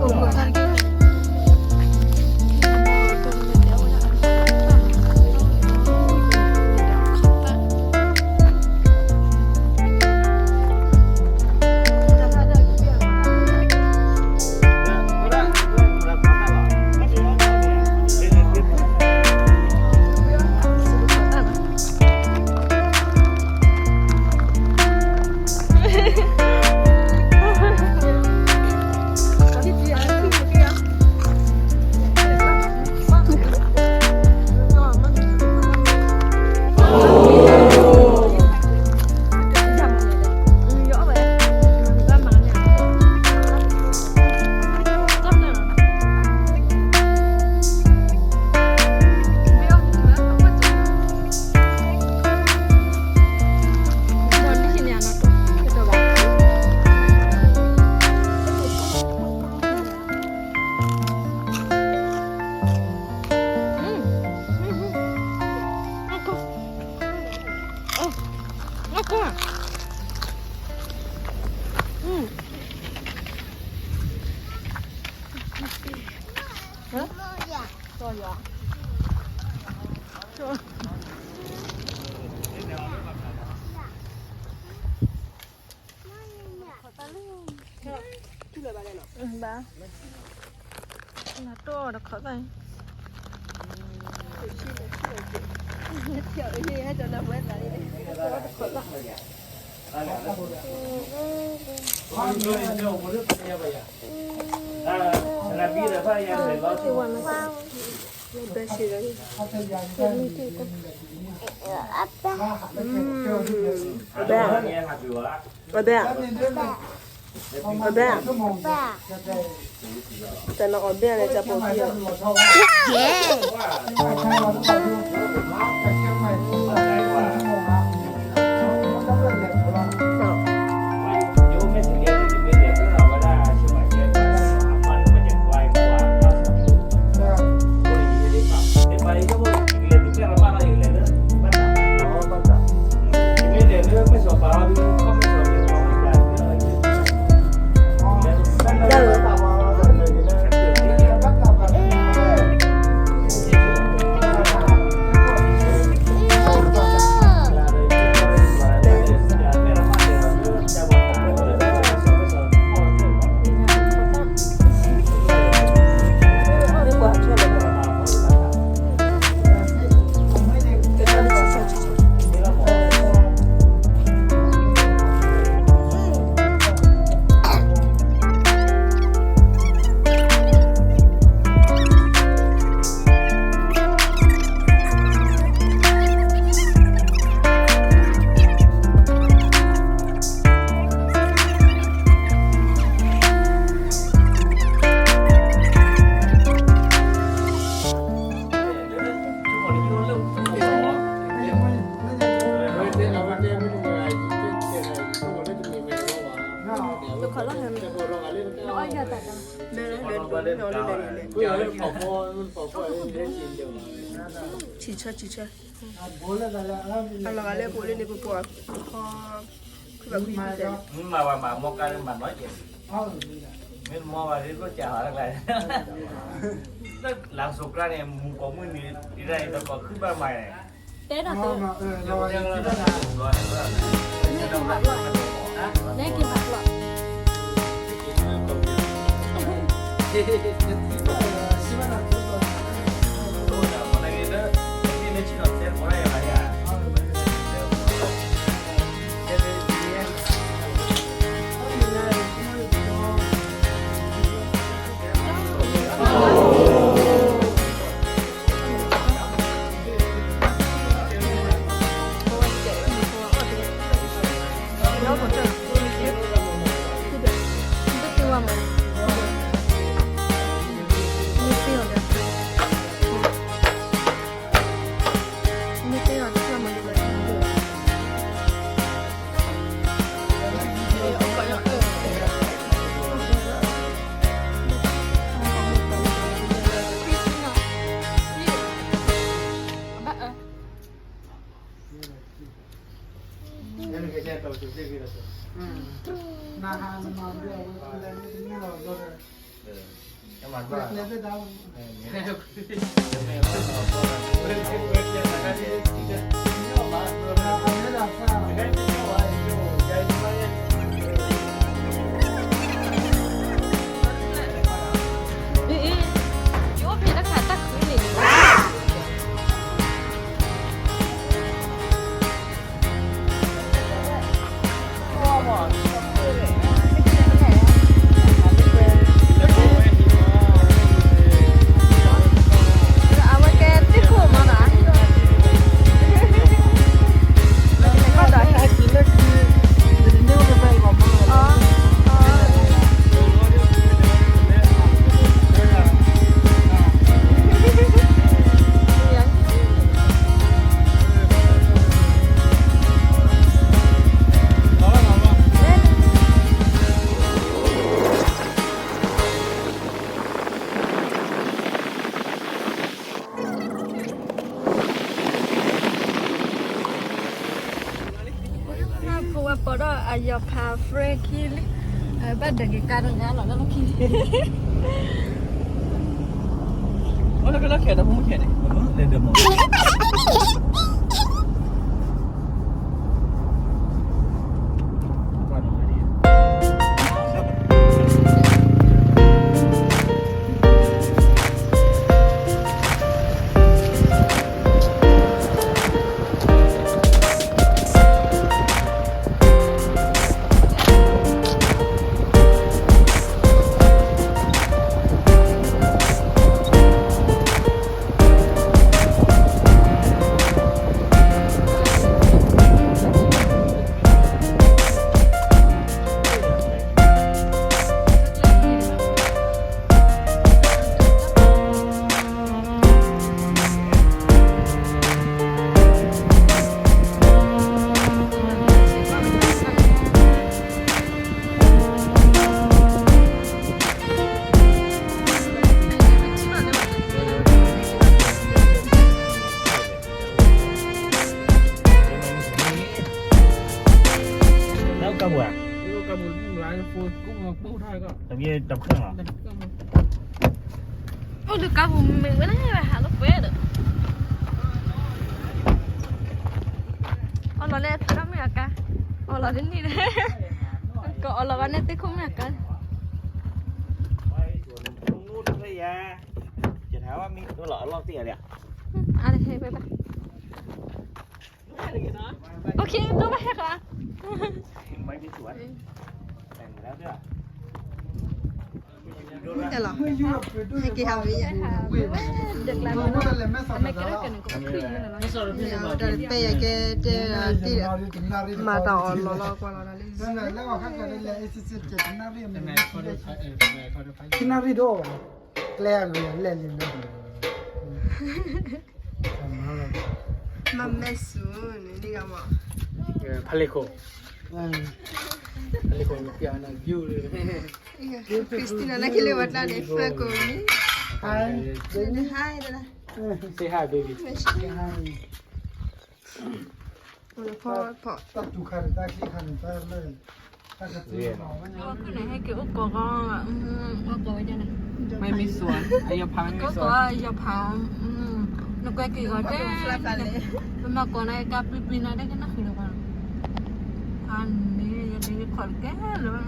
အဘဲ, အဘဲ, အဘဲ, တနအီၣ်ဘဲန့ၣ် တၢ်ပိာ်ခံအီၤ, ဆံးဆၢ ဆံးဆၢ, အလီၤဂာ်လၢပအိၣ်လၢန့ၣ် ပပှၤခီ မ့ၢ်မၤဝဲမၤမီၢ်ကါမၤနီၢ်ကဲ, မ့ၢ်မီၢ်ဝဲဒ်သိးကးဟးတကျါ, လၢလၢ်စိၤကျါန့ၣ် မူကိးမုၢ်နံၤ ဒ်တၢ်အံၤတကိးခုဘၣ်မၤန့ၣ်, တဲဒၣ်, နဲက့ၤဘၣ်လီၤ, ဖိဝဲပိာ်ဒီးအယီၤဖး friend ခံလံ, ဘၣ်ဒၢးက့ၤကါတဂၤလီၤလၢလီၢ်ခံလံ. အိၣ်လၢကလၢခဲဒီးဖိမုၣ်ခဲန့ၣ်, အိၣ်လၢကါပူၤမ့ၢ်ဝဲလဲၣ် ဟးလိာ်ကွဲဒီး, အီၣ်လီၤလၢသ့ၣ်ခိၣ်မ့ၢ်အကါ, အီၣ်လီၤတန့ၢ်, ကအီၣ်လီၤဘၣ်န့ၣ်သ့ၣ်ခိၣ်မ့ၢ်အကါ, အါတဟဲဝဲဘၣ်. โอเค တော့ဘၣ်ဟဲခါ, ဟဲလီၤ, ဟဲက့ၤဟးဝဲယဲ, ဒၢးကျါလီၤ, အမ့ၢ်ကဲထီၣ်ကဲန့ၣ် ကီၢ်ခံန့ၣ်လီၤ, တၢ်တပဲယဲကဲတဲ, မၤတၢ်အီၣ်လီၤလီၤကွၢ်လီၤလၢ, နရံၣ်ဒိၣ်, ကျဲအဂ့ၤလဲၣ်လံန့ၣ်, မ့ၢ်မဲစူၤန့ၣ်, ဖးလ့ၣ်ခိၣ်, ဖးလ့ၣ်ခိၣ်, Christina နာ်က့လၢဝဲတၢ်န့ၣ် ဖဲကိးန့ၣ်, hi, say hi baby, hi. အဝဲခုၣ်န့ၣ် ဟဲက့ၤအိၣ်ကိးဂီၤ, မ့ၢ်မ့ၢ်စူၤ, အယီၤဖးမ့ၢ်မ့ၢ်စူၤ, ယီၤဖး, နကွဲက့ၤဂီၤတဲ, ပမၤကိးနၤကါပျံၤပျံၤနၤ တဲကနၣ်ဃုာ်လၢၤဘၣ်, အန့ၣ် ယတဲခိးတကဲလၢၤဘၣ်,